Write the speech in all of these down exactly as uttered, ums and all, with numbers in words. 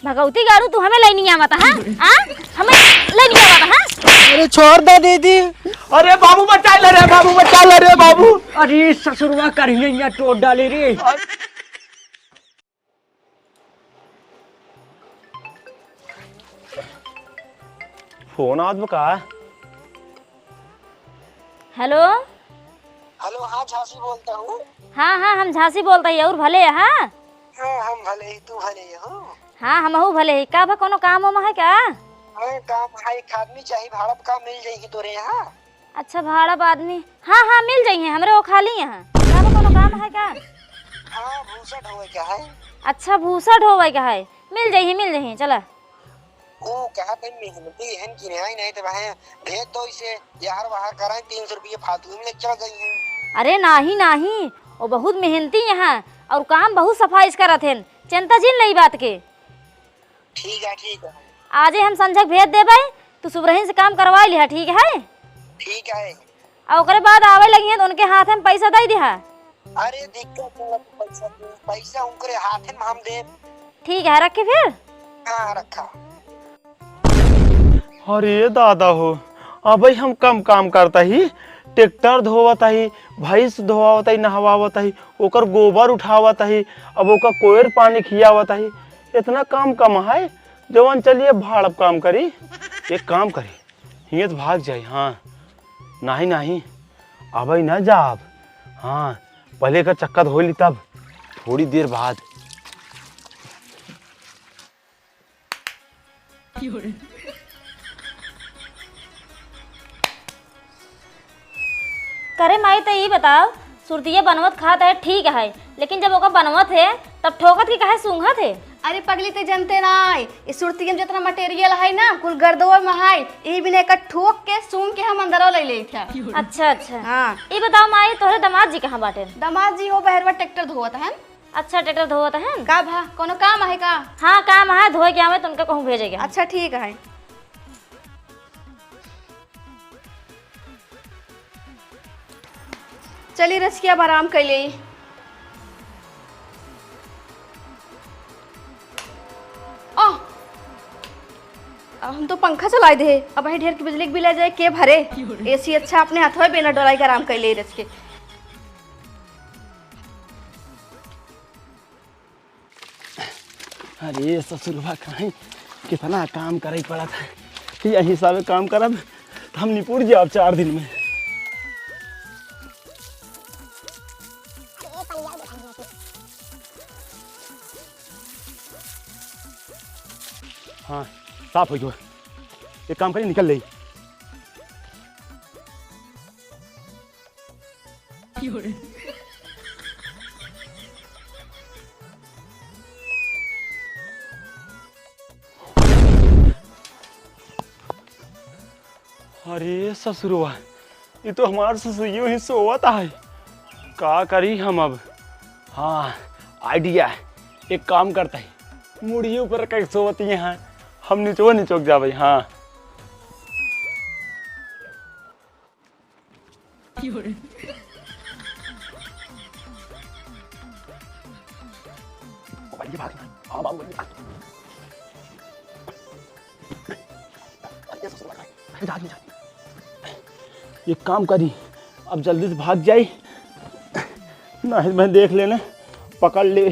भगवती गारू, तू हमें लइनी आवत, हाँ? हाँ? हमें लइनी आवत, हाँ? अरे छोड़ दे दीदी। अरे बाबू बचा ले रे, बाबू बचा ले रे बाबू। अरे ससुरवा करिए यहाँ टोट डाले रे। फोन आवत बा का? हेलो। हेलो, हाँ, झांसी बोलता हूँ। हाँ, हाँ, हम झांसी बोलत ही, और भले है, हाँ? हाँ, हम भले ही, तू भले ही हो? हाँ, हमहू भले ही। का बा, कोनो काम वाम है का? हाँ, काम है, एक आदमी चाहिए, भाड़ा पे काम मिल जाएगी तोरे यहाँ? अच्छा, भाड़ा पे आदमी, हाँ, हाँ, मिल जाइए, हमरे वो खाली यहाँ। का बा, कोनो काम है का? हाँ, भूसा ढोवे का है। अच्छा, भूसा ढोवे का है, मिल जाइए, मिल जाइए, चला। ओ, कहा भाई मेहनती हन कि नहीं, नहीं तो भाई भेज दो इसे, यार वहाँ कराएं, तीन सौ रुपये फालतू में लेके चला जाइए। अरे नाही, नाही, वो बहुत मेहनती यहाँ, और काम बहुत सफाई से करत हन, चिंता जिन लई बात के। ठीक है, ठीक है। आजे हम संझक भेज देबै, तू सुबरहिन से काम करवा लिहा, ठीक है? ठीक है। और ओकरे बाद आवे लगी हैं तो उनके हाथ में पैसा दे दिहा। अरे दिक्कत नहीं है, पैसा दे, पैसा उनकरे हाथ में हम दे। ठीक है, रखे फिर? हाँ, रखा। अरे दादा हो, अबही हम कम काम करत ही, ट्रैक्टर धोवत ही, भैंस धोवावत ही, नहवावत ही, ओकर गोबर उठावत ही, अब ओकर कोयर पानी खियावत ही, इतना काम कम है, जवन चलिए भाड़ पे काम करी। एक काम करी, हियत भाग जाई। हाँ, नाही, नाही, अबही ना जाब। हाँ, पहले एकर चक्कर धो ली तब, थोड़ी देर बाद। करे माई, त ई बताओ, सुरतिया बनवत खात है, ठीक है, लेकिन जब ओका बनवत है, तब ठोकत के काहे सूंघत है? अरे पगली, ते जनते नाई, ई सुरतिया में जितना material है ना, कुल गर्दवा में है, यही बिना एका ठोक के, सूंघ के हम अंदरवा ले लेत है। अच्छा, अच्छा। हाँ। ई बताओ माई, तोहरे दामाद जी कहाँ बाटे? दामाद जी हो बहरवा ट्रैक्टर धोवत हन। अच्छा, ट्रैक्टर धोवत हन? का भा, कोनो काम है का? हाँ, काम है, धोए के आवे, तो उनका कहूँ भेजे के। अच्छा, ठीक है। चली रचकी, अब आराम कर ले। आ, अब हम तो पंखा चलाए दे, अब यही ढेर की बिजली के बिल आ जाए, के भरे? एसी अच्छा, अपने हाथवा बेना डोलाई के आराम कर ले रचकी। अरे ससुरवा, कहीं कितना काम करे पड़त है, यही सब काम करब त हम निपुर जाब चार दिन में। हाँ, साफ हो गया। एक काम करी, निकल ले। अरे ससुरवा, ये तो हमार ससुइयो ही सोवत है। का करी हम अब? हाँ, idea है। एक काम करते हैं, मुड़िए ऊपर कहीं सोवत ही हैं, हम निचवा निचोक जाबे। हाँ। भाग ना। हाँ, बाबू, भाग। अरे, ससुर भाग। अरे, जा, जा, जा। एक काम करी, अब जल्दी से भाग जाई। नहीं, मैं देख लेने, पकड़ ले।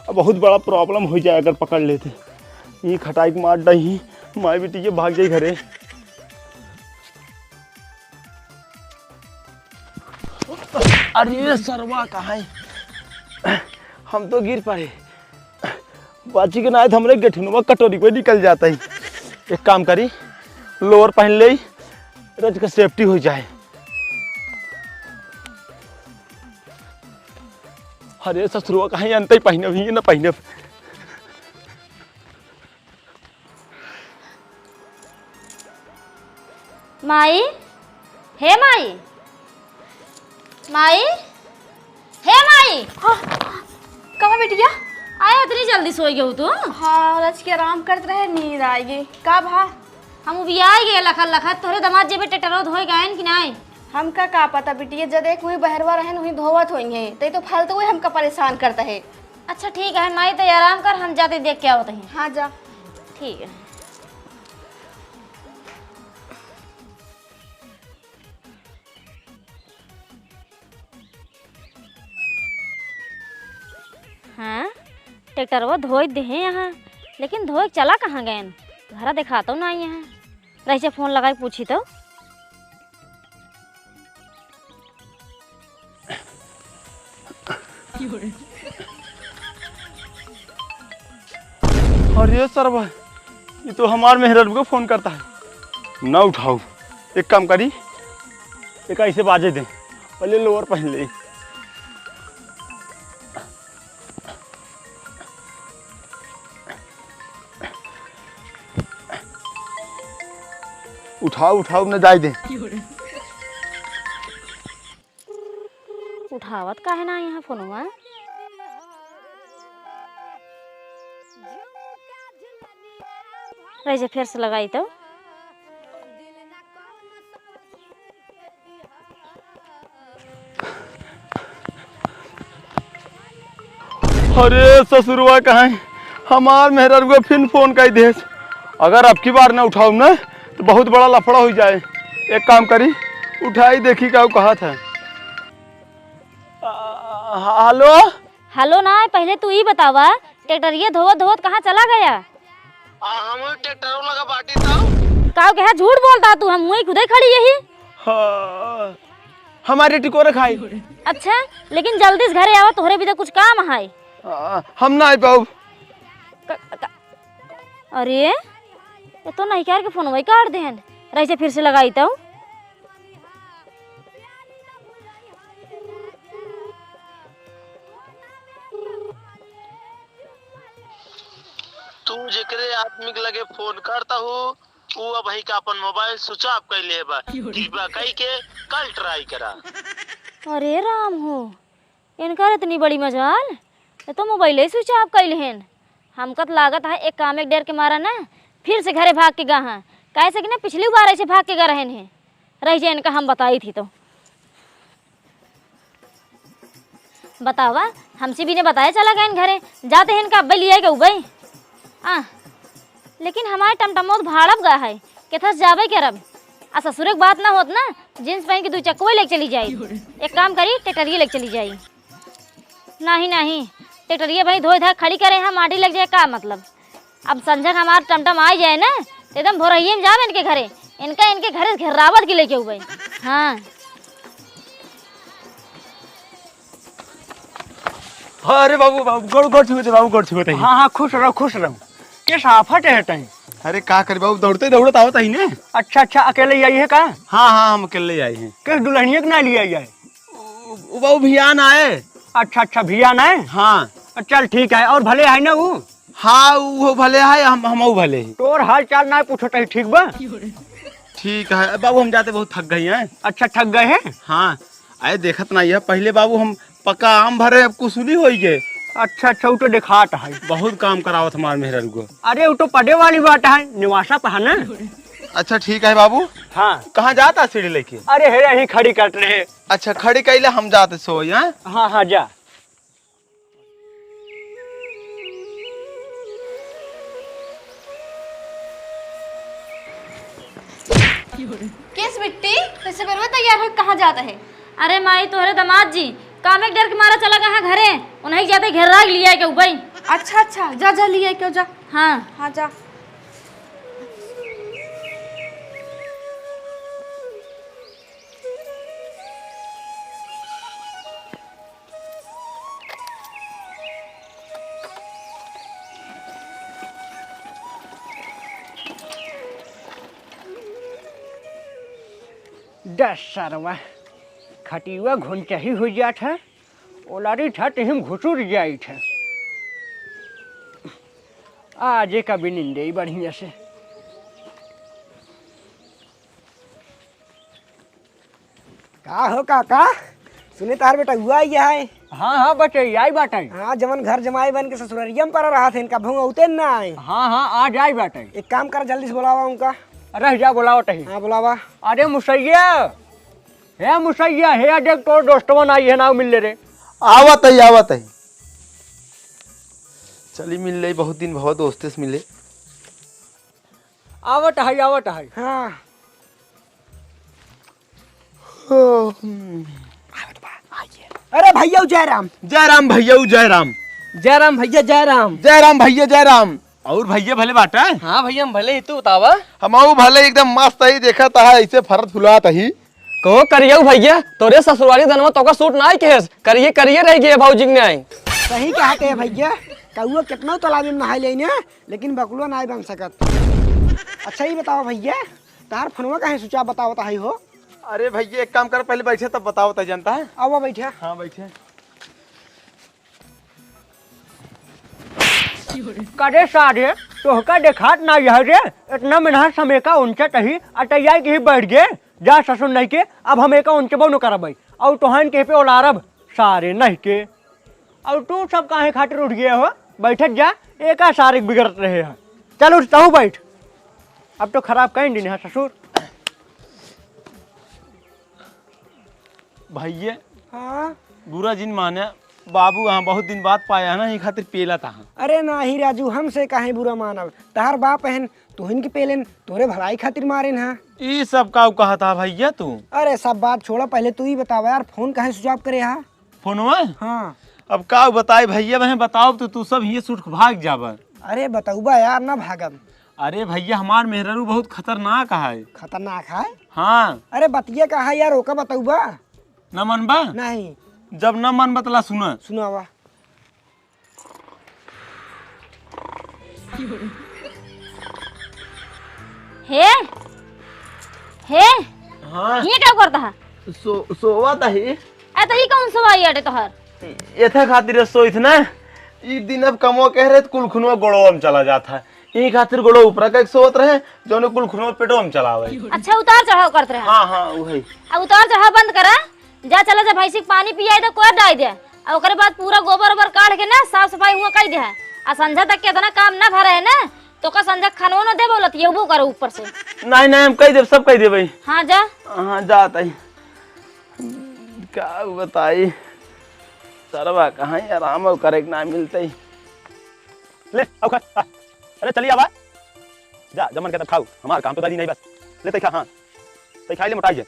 अब बहुत बड़ा problem हो जाए अगर पकड़ लेते। ये खटाई के मार डाई, माई बेटी के भाग जाई घरे। अरे सरवा, कहाँ है? हम तो गिर पड़े। बाची के ना आए तो हमरे गठिनवा कटोरी पे निकल जाता ही। एक काम करी, lower पहन ले, रज का safety हो जाए। अरे ससुरवा, कहाँ अंत ही पहनब, ही ना पहनब। माई, हे माई, माई, हे माई। हाँ, कहाँ बिटिया? आए, इतनी जल्दी सोई गयो तू? हाँ, रच के आराम करत रहे, नींद आइगी। का भा? हम उबियाई गए लखत लखत, तोहरे दामाद जेबे ट्रैक्टरवा धोए गएन कि नाई? हमका का पता बिटिया, जद एक वही बहरवा रहन, वही धोवत होइहैं, ते तो फालतू ही हमका परेशान करत है। अच्छा ठीक है माई, ते आराम कर, हम जाते देख के आवत ही। हाँ जा। ठीक है। हाँ, ट्रैक्टरवा धोए देहे यहाँ, लेकिन धोए चला कहाँ गएन? घरा देखातो नाई यहाँ। रईसे फोन लगाई पूछी तो। अरे सरवा, ये तो हमार मेहरारू के फोन करता है, ना उठाऊ। एक काम करी, एक ऐसे बाजे दे, पहले लोअर पहन ले। उठाओ, उठाओ, न जाए दे। उठावत काहे ना यहाँ फोनवा? रईसे फिर से लगाई तो। अरे ससुरवा कहाँ है? हमार मेहरारुआ फिन फोन कई देस। अगर अब की बार ना उठाउब ना तो बहुत बड़ा लफड़ा हो जाए। एक काम करी, उठाई देखी का कहत है। आ, हेलो। हेलो ना, पहले तू ई बतावा, ट्रैक्टरिया धोवत धोवत कहाँ चला गया? आ, हम ट्रैक्टर लगा बाटी था। का कहा, झूठ बोलता तू, हम वहीं खुदे खड़ी यही। हाँ, हमारे टिकोरे खाई। अच्छा, लेकिन जल्दी से घरे आवा, तोहरे भी तो कुछ काम है। आ, हम ना आ पाउब। क-, क-, अरे, ये तो नहीं कर के फोन वही काट देहन। रईसे फिर से लगाई तो। तू जेकरे आदमी के लगे फोन करता हूँ, ऊ अबही का अपन मोबाइल स्विच ऑफ कइ ले बा। डिब्बा कइ के कल ट्राई करा। अरे राम हो, इनकर इतनी बड़ी मजाल, ये तो मोबाइल ही स्विच ऑफ कइ लेहन। हमका तो लागत है एक काम एक डर के मारा ना, फिर से घरे भाग के गा हैं, काहे से कि ना पिछली बार ऐसे भाग के गा रहन हैं। रह जाए इनका हम बताई थी तो। बतावा, हमसे बिना बताए चला गए घरे, जाते हैं इनका अब्बे लियाए के उबे। आ, लेकिन हमारे टमटमो तो भाड़ब गा है, केथस जाबे करब। आ ससुरे के बात ना होत ना, जींस पहन के दू चक्कवे लेके चली जाई। एक काम करी, ट्रैक्टरिये लेके चली जाई। नाही, नाही, ट्रैक्टरिये भाई धोए धाए खड़ी करे हैं, माटी लग जाए का मतलब। अब संझा के हमार टमटम आ जाए ना, तो एकदम भोरहिये में जाब इनके घरे, इनका इनके घरे से घेरावत के लेके उबे। हाँ। अरे बाबू, बाबू, गोड़, गोड़ छुअत है, बाबू, गोड़ छुअत है। हाँ, हाँ, खुश रहो, खुश रहो। के साफा टेहटै? अरे का करी बाबू, दौड़ते दौड़त आवत ही ने। अच्छा, अच्छा, अकेले ही आई है का? हाँ, हाँ, हम अकेले ही आए हैं। किस दुल्हनिया के ना लिया जाए? उ, उ बाबू भियान आए। अच्छा, अच्छा, भियान आए? हाँ। चल ठीक है, और भले है ना वो? हाँ, वो भले है, हम, हम भले ही। तोर हाल चाल ना पूछत है, ठीक बा? ठीक है बाबू, हम जाते बहुत थक गई हैं। अच्छा, थक गए हैं? हाँ। अरे देखत नहीं है, पहले बाबू हम पक्का आम भरे, अब कुसुली होई गए। अच्छा, अच्छा, वो तो देखात है। बहुत काम करावत हमार मेहरारू को। अरे, वो तो पढ़े वाली बात है, निवासा पे है ना। अच्छा, ठीक है बाबू। हाँ। कहाँ जाता सीढ़ी लेके? अरे, हे, यहीं खड़ी करत रहे। अच्छा, खड़ी कैला, हम जाते सोई, हैं? हाँ, हाँ, जा। केस बिट्टी, तो सबेरवे तैयार हो कहाँ जाता है? अरे माई, तोहरे दामाद जी काम एक डर के मारा चला गया घरे, उन्हीं जाते घेरा लिया के उबई। अच्छा, अच्छा, जा, जा, लिया के जा। हाँ। हाँ, जा। दस सरवा, खटियुआ घुनचही हो जात है, ओलारी था, तहिम घुसुर जाइत है। आज एक अभी नींदे ही बढ़िया से। का हो काका, सुने तार बेटा हुआ ही है। हाँ, हाँ, बटई, आई बाटई। हाँ, जवन घर जमाई बन के ससुररिया में परा रहत हैं, इनका भंग होते ना आए। हाँ, हाँ, आ जाई बाटई। एक काम कर, जल्दी से बोलावा उनका। रह जा, बोलावत ही। हाँ, बोलावा। अरे मुसैया, हे मुसैया, हे देख तोर दोस्तवन आई है ना, मिल ले रे। आवत ही, आवत ही। चली मिल ले, बहुत दिन भवा दोस्ते से मिले। आवत है, आवत है। हाँ। हम्म। अरे भैया जय राम। जय राम भैया जय राम। जय राम भैया जय राम। जय राम भैया जय राम। और भैया भले बाटा? हाँ भैया हम भले ही, तू बतावा। हमहू भले एकदम मस्त ही, देखा था ऐसे फरत फुलात ही। कहो करियऊ भैया, तोरे ससुरारी धनवा तोका सूट ना आई केस, करिए करिए रह गए भौजी के न्याय। सही कहते हैं भैया, कौआ कितना तालाब में नहाई लेने, लेकिन बकुला नाय बन सकत। अच्छा, ई बतावा भैया, तार फोनवा काहे स्विच ऑफ बतावत है हो? अरे भैया, एक काम कर, पहले बैठे तब बतावत है, जानता है? आवा बैठा। हाँ, बैठे। करे सारे, तोहका देखात ना यह रे, इतना मेहनत समेका उनसे तही, अटैया के ही बैठ गए, जा ससुर नहीं के, अब हम एका उनसे बहु न करबै, और तोहन के पे ओलारब, सारे नहीं के। और तू सब काहे खातिर उठ गया हो? बैठत जा, एका सारे बिगड़त रहे हैं। चल उठ, तहू बैठ। अब तो खराब कहीं दिन है ससुर। भैया, हाँ? बुरा जिन माने, बाबू यहाँ बहुत दिन बाद पाया है ना, ये खातिर पेला था। अरे नाही राजू, हमसे काहे बुरा मानब? तहार बाप हन, तोहिन के पेलेन, तोरे भलाई खातिर मारेन हा। ई सब का कहत हा भैया तू? अरे सब बात छोड़ा, पहले तू ही बतावा यार, फोन काहे स्विच ऑफ करे हा? फोनवा? हाँ। अब का बताई भैया, मैं बताओ तो तू सब हिये से उठ के भाग जाबा। अरे बतौबा यार, ना भागब। अरे भैया, हमार मेहरारू बहुत खतरनाक है। खतरनाक है? हाँ। अरे बतिया का है यार, ओका बतौबा? ना मनबा? नहीं। जब ना मनबा त ला सुना। सुनावा। हे, हे, हाँ। ये का करत हा? सो-, सोवत ही। ए, तो ई कौन सोवाई अटे तोहर? एथे खातिर सोइत ना, ई दिन अब कमवा कह रहे त कुल खुनवा गोड़वा में चला जात है। ई खातिर गोड़वा ऊपर का एक सोवत रहे, जौने कुल खुनवा पेटवा में चला आवे। अच्छा, उतार चढ़ाव करत रहे। हाँ, हाँ, वही। अब उतार चढ़ाव बंद करा, जा चला जा भैंसी के पानी पियाई दे, कोर डाई दे, आ ओकरे बाद पूरा गोबर ओबर काढ़ के ना साफ सफाई हुआ कई दे। आ संझा तक के इतना काम ना भरा है ना, तो का संझा खानो ना देबो, लतियबो करो ऊपर से। नहीं, नहीं, हम कई देब, सब कई देबै। हाँ, जा। हाँ, जात ही। का बताई, सरवा कहाँ ही आराम करे के ना मिलते ही। ले, आओ खा, आ। अरे चलिए आवा। जा, जमन के तब खाऊ, हमार काम तो दादी नहीं बस। ले तै खा, हाँ। तै खाई ले मोटाई जे।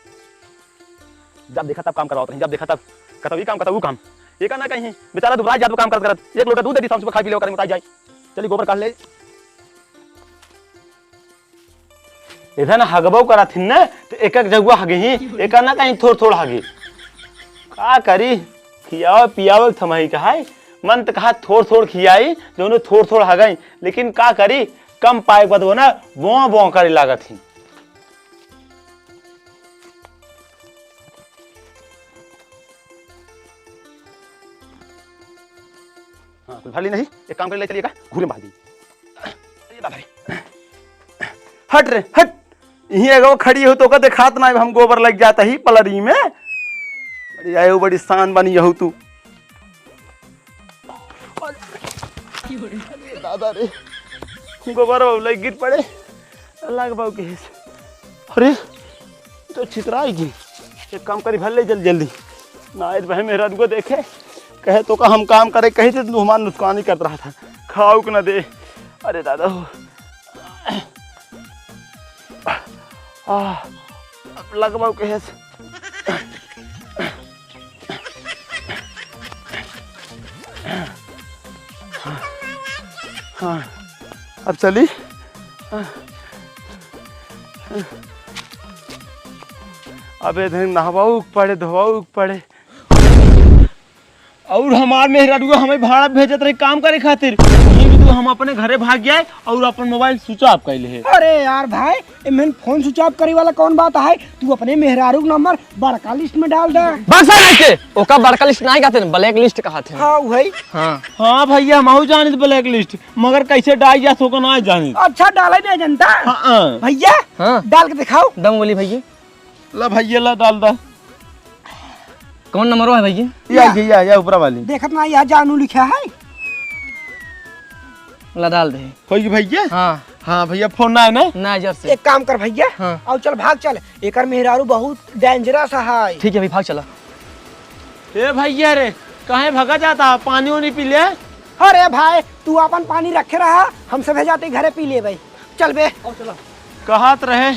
जब देखा तब काम करवावत रही, जब देखा तब कतौ ई काम, कतौ ऊ काम। एका ना कहीं, बेचारा दुबराई जात बा काम करत करत। एक लोटा दूध दे दी, शाम सुबह खाई पी ले, ओकर मोटाई जाए। चली गोबर काढ़ ले। इधर ना हगबो करत हिन ना, तो एक एक जगह हगे ही, एका ना कहीं थोड़ थोड़ हगे। का करी, खियावे पियावे के थमही कहाई, मन त कहा थोड़ थोड़ खियाई, दोनों थोड़ थोड़ हगई, लेकिन का करी, कम पाए के बाद वो ना बों बों करे लागत ही। हाँ, कुल भर ली नहीं, एक काम कर ले, चलिए का घूरे में भाग गई। अरे दादा रे। हट रे, हट। यहीं एगो खड़ी हो तो का देखात ना, हम गोबर लग जाता ही पलरी में। बड़ी आयो, बड़ी शान बनी यहू तू। अरे दादा रे, गोबर बाबू लग गिर पड़े। लग बाबू के। अरे, तो छितराई गई। एक काम करी, भर ले जल्दी जल्दी। ना आए भाई मेहरारू को देखे, कहे तो का हम काम करे, कही थे तू हमार नुकसानी करत रहा था, खाऊ के ना दे। अरे दादा हो। आ, अब लगवाओ कहे से। हाँ, अब चली। अबे धन नहवाऊ के पड़े, धोवाऊ के पड़े। और हमार मेहरारुआ हमें भाड़ा भेजत रही काम करे खातिर, ये भी तो हम अपने घरे भाग गए और अपन मोबाइल स्विच ऑफ कर ले। अरे यार भाई, एमन फोन स्विच ऑफ करे वाला कौन बात है? तू अपने मेहरारू के नंबर बड़का लिस्ट में डाल दे। बक्सा नहीं के, ओका बड़का लिस्ट नहीं कहते, ब्लैक लिस्ट कहते हैं। हाँ, वही। हाँ। हाँ भैया, हम जानित ब्लैक लिस्ट, मगर कैसे डाल जा सो ना जानित। अच्छा, डाले नहीं जानता? हाँ, हाँ। भैया, हाँ। डाल के दिखाओ। दम बोली भैया। ला भैया, ला डाल दा। कौन नंबर है भैया? या, या, या, या, ऊपरा वाली। देखत ना, यहाँ जानू लिखा है। ला डाल दे। होई भैया? हाँ। हाँ भैया, फोन ना है ना? ना, जर से। एक काम कर भैया, हाँ। आओ चल, भाग चल, एकर मेहरारू बहुत dangerous है। ठीक है भाई, भाग चला। ए भैया रे, काहे भगा जाता? पानी उनी पी ले। अरे भाई, तू अपन पानी रखे रहा, हम सभे जाते घरे पी लेबे। चल बे। कहत रहे,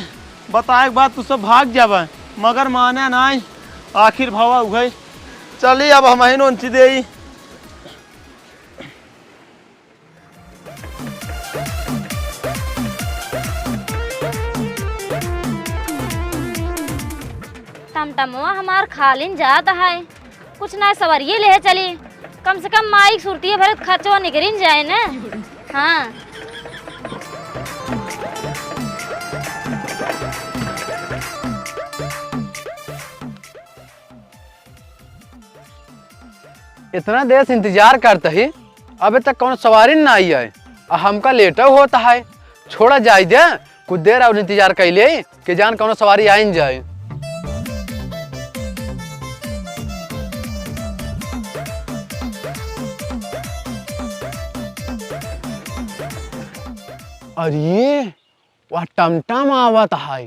बताए के बाद तू सब भाग जाबे, मगर माने नाई। आखिर भवा उहे। चली अब हमहिन उनची देई। टमटमवा हमार खालिन जात है, कुछ ना सवारिये लेहे चली, कम से कम माई के सुरतिये भरत खर्चवा निकरिन जाए न। हाँ। इतना देर से इंतजार करत ही, अबे तक कौनो सवारी ना आई है। आ हमका लेटो होत है, छोड़ा जाए दे, कुछ देर और इंतजार कैले, के जान कौनो सवारी आइन जाए। अरे, वह टमटम आवत है।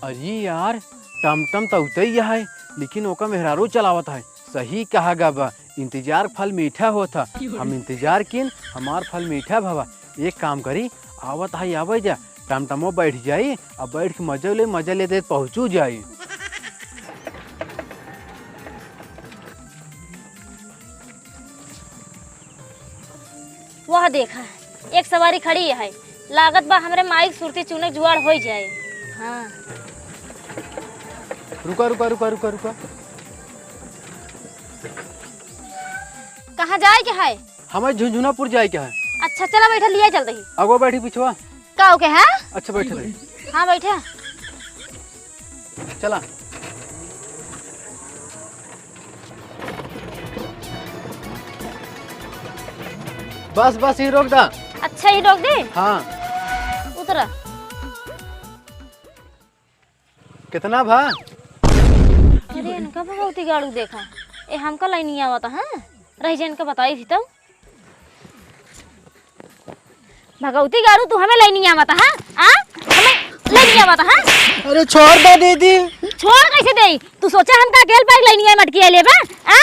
अरे यार, टमटम त उतई है, लेकिन ओका मेहरारू चलावत है। सही कहा गा बा, इंतजार फल मीठा होत है। हम इंतजार किन, हमार फल मीठा भवा। एक काम करी, आवत है, आवे जा, टमटमो बैठ जाई, अब बैठ के मजा ले, मजा लेते पहुँचू जाई। वह देखा, एक सवारी खड़ी है, लागत बा हमरे माई के सुरती चुने के जुआड़ होइ जाए। हाँ। रुका, रुका, रुका, रुका, रुका। कहाँ जाए के है? हमें झुनझुनापुर जाए के है। अच्छा, चला बैठा, लिया चलते ही। अगो बैठी पिछवा। का हो के है? अच्छा, बैठे रही। हाँ, बैठे। चला। बस, बस, ही रोक दा। अच्छा, ही रोक दे? हाँ। उतरा। कितना भा? अरे, इनका भगवती गाड़ू देखा। ए, हमका लाइन नहीं आवता, हाँ? रह जा, इनका बताई थी तब। भगवती गाड़ू, तू हमें लइनिया मत, हाँ? आ? हमें लइनिया मत, हाँ? अरे छोड़ दे दीदी। छोड़ कैसे देई? तू सोचा हमका अकेल पैर लइनिया मटकिया लेबा? आ?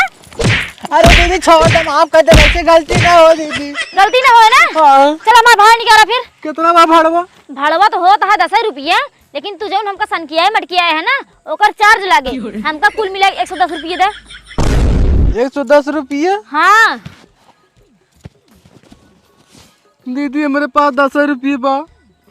अरे दीदी छोड़ दे, माफ कर दे, ऐसे गलती ना हो दीदी। गलती ना हो ना? हाँ। चल हमार भाड़ा निकाला फिर। कितना बा भाड़वा? भाड़वा तो होत है दस रुपया, लेकिन तू जौन हमका सनकिया मटकिया है ना, ओकर चार्ज लागे। हमका कुल मिला एक सौ दस रुपया दे। एक सौ दस रुपया? हाँ। दीदी, हमरे पास दस रुपये बा।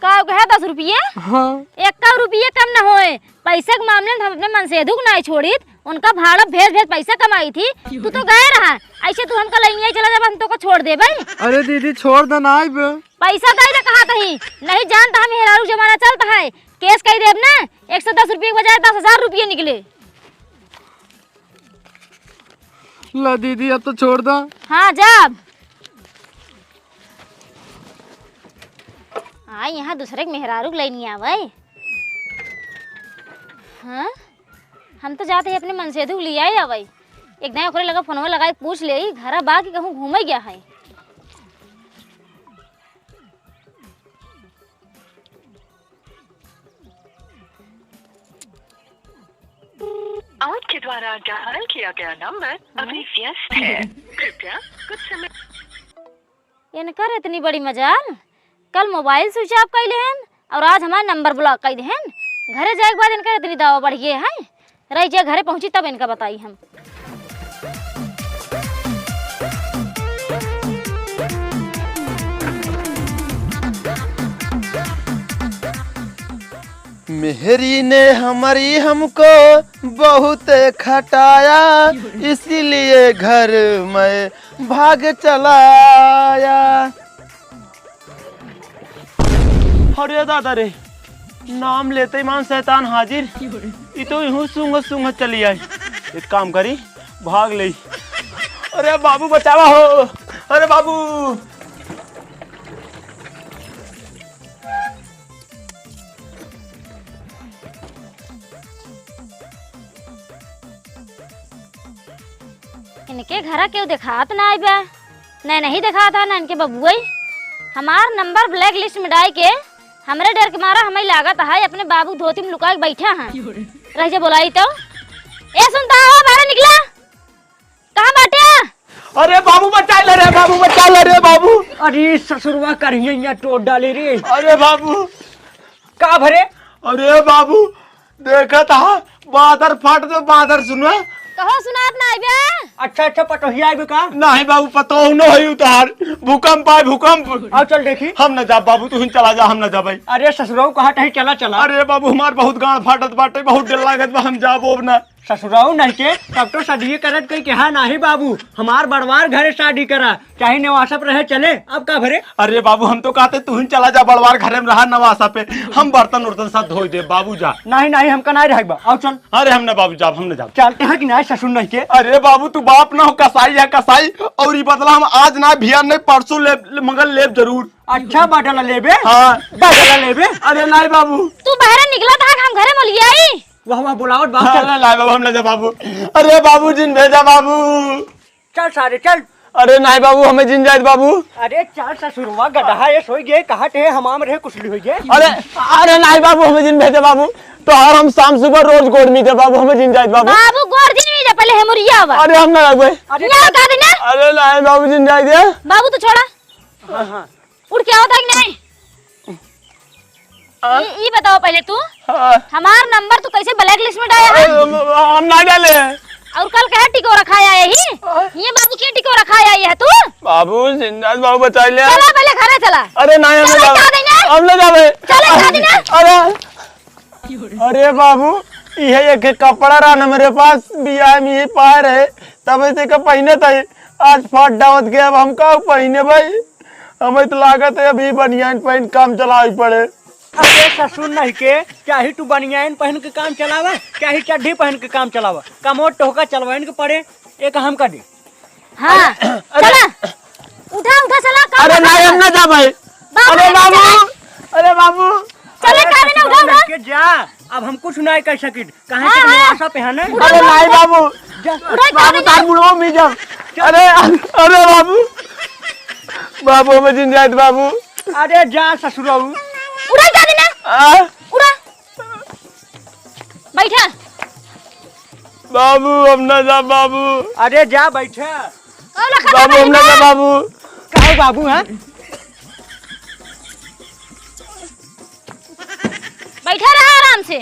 का कहे, दस रुपये? हाँ। एक रुपये कम न होए। पैसा के मामले में हम अपने मनसेधू को नाई छोड़ित, उनका भाड़ा भेज भेज पैसा कमाई थी। तू तो गए रहा, ऐसे तू हमका लइनिया चला जाबा, हम तोको छोड़ देबे। अरे दीदी, छोड़ दे ना आइब। पैसा दे दे कहा तही, नहीं जानता हम हेरारू जमाना चलता है, केस कह देब ना, एक सौ दस रुपये के बजाय दस हजार रुपये निकले। ला दीदी, अब तो छोड़ दा। हाँ, जा अब। आ, यहाँ दूसरे के मेहरारू के लइनी आवे। हाँ, हम तो जाते ही अपने मनसेधू के लियाए आवे। एक दाईं ओकरे लगा फोनवा लगाए के पूछ लेई, घरा बा कि कहूँ घूमे गया है। आपके द्वारा डायल किया गया नंबर अभी व्यस्त है। कृपया कुछ समय। इनकर इतनी बड़ी मजाल, कल मोबाइल स्विच ऑफ कइले हन और आज हमार नंबर ब्लॉक कइ देहन। घरे जाए के बाद इनकर इतनी दावा बढ़ गए है। रही जा, घरे पहुँची तब इनका बताई हम। मेहरी ने हमारी हमको बहुत खटाया, इसीलिए घर मैं भाग चला आया। अरे दादा रे, नाम लेते ही मान शैतान हाजिर। ई तो यूं सूंघत सूंघत चली आई। एक काम करी, भाग लेई। अरे बाबू बचावा हो, अरे बाबू। इनके घरा केहू देखात ना आइबा, ना नहीं देखात है, ना इनके बबुआई। हमार नंबर ब्लैक लिस्ट में डाइ के हमरे डर के मारा हमें लागत है अपने बाबू धोती में लुका के बैठा है। रह जा बोलाई तो। ए सुनता हो, बाहर निकला, कहाँ बाटे? अरे बाबू बचा ले रे, बाबू बचा ले रे बाबू। अरे ससुरवा करिया टोट डाले रे। अरे बाबू। का भरे? अरे बाबू, देखत हा, बादर फाट दे, बादर सुनो। कहो सुनात ना आइबे? अच्छा, अच्छा, पतोहिया आइबे का? नहीं बाबू, पतोह न होई उतार, भूकंप आए, भूकंप। आओ चल देखी। हम न जाब बाबू, तू ही चला जा, हम न जाबे। अरे ससुरऊ कहा कहीं चला, चला। अरे बाबू, हमार बहुत गांड फाटत बाटे, बहुत डर लागत बा, हम जाबो अब ना। ससुरऊ नहीं के, तब तो सदिये करत कही के, हाँ, नाही बाबू, हमार बड़वार घरे शादी करा, चाहे नेवासा पे रहे चले, अब का भरे? अरे बाबू, हम तो कहते तू ही चला जा बड़वार घरे में रहा नवासा पे, हम बर्तन उर्तन सब धोई दे बाबू जा। नहीं, नहीं, हमका नहीं रहेक बा, आओ चल। अरे हम ना बाबू जाब, हम ना जाब। चलते हैं कि नहीं ससुर नहीं के? अरे बाबू, तू बाप ना हो, कसाई है कसाई, और ये बदला हम आज ना, भियान नहीं, परसों ले, ले, मगर लेब जरूर। अच्छा, बदला लेबे? हाँ। बदला लेबे? अरे नहीं बाबू। तू बाहर निकला था, हम घरे मोलियाई। वाह, वाह, बुलावत बाप, हाँ, चल। नहीं, नहीं बाबू, हम ना जा बाबू। अरे बाबू, जिन भेजा बाबू। चल सारे, चल। अरे नहीं बाबू, हमें जिन जाइत बाबू। अरे चल ससुरवा, गदहा ये सोई गए, कहा थे हमाम रहे कुछ नहीं होई गए। अरे, अरे नहीं बाबू, हमें जिन भेजा बाबू। तोहार हम शाम सुबह रोज गोड़ मीते बाबू, हमें जिन जाइत बाबू। बाबू गोड़ जिन मीते, पहले हे मुरिया बा। अरे हम ना लगबे। अरे यहाँ का देना? अरे नहीं बाबू, जिन जाइत दे। बाबू तो छोड़ा। हाँ, हाँ। उठ के आवत है कि नहीं? हाँ? ई, ई बताओ पहले तू, हाँ। हमार नंबर तू कैसे ब्लैक लिस्ट में डाला है? अरे, हम, हम ना डाले हैं। और कल कहे टिकोरा खाए आए ही? हाँ। ये बाबू के टिकोरा खाए आई है तू? बाबू, जिंदा बाबू बचा ले। चला पहले घरे चला। अरे नहीं, हम चला, ना जावे। कहा देना? हम ना जावे। चला, कहा देना? अरे, अरे बाबू, इहे एक कपड़ा रहा ना मेरे पास, बियाह में यही पाए रहे, तब ऐसे का पहने था, आज फाट डावत गया, अब हम का पहने भाई? हमें तो लागत है अभी बनियान पहन काम चलावे पड़े। अरे ससुर नहीं के, चाहे तू बनियान पहन के काम चलावा, चाहे चड्ढी पहन के काम चलावा, कमोड टोहका चलवाइन के पड़े, एक हम कर दे। हाँ, अरे, चला। उठा, उठा, चला, काम अरे बता। नहीं, हम ना जाबे। बाबू, अरे बाबू, चला। अरे बाबू। चले, अरे काहे ना उठा, उठा? के जा, अब हम कुछ नहीं कर सकित। कहाँ हाँ, से हाँ। आशा पे है ना? उठा, अरे उठा, नहीं उठा। बाबू। जा। उठा, बाबू, काहे तार ना? बुढ़वा में जा। चल। अरे, अरे बाबू। बाबू, हमें जिन जाइत बाबू। अरे जा ससुरऊ। उठा, काहे ना? आ? उठा। बैठा। बाबू, हम ना जा बाबू। अरे जा बैठा। कौन रखा बाबू, था हम ना जा बैठा? बाबू। काहे बाबू, हाँ? बैठा रहा आराम से।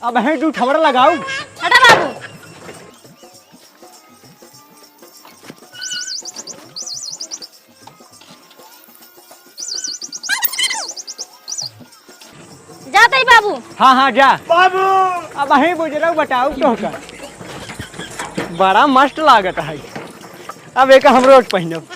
अब है तू थबड़ा लगाऊ। हटा बाबू। जात ही बाबू। हाँ, हाँ, जा। बाबू। अब अहीं बुजरऊ बताऊ तोहका। बड़ा मस्त लागत है। अब एक हम रोज पहनब।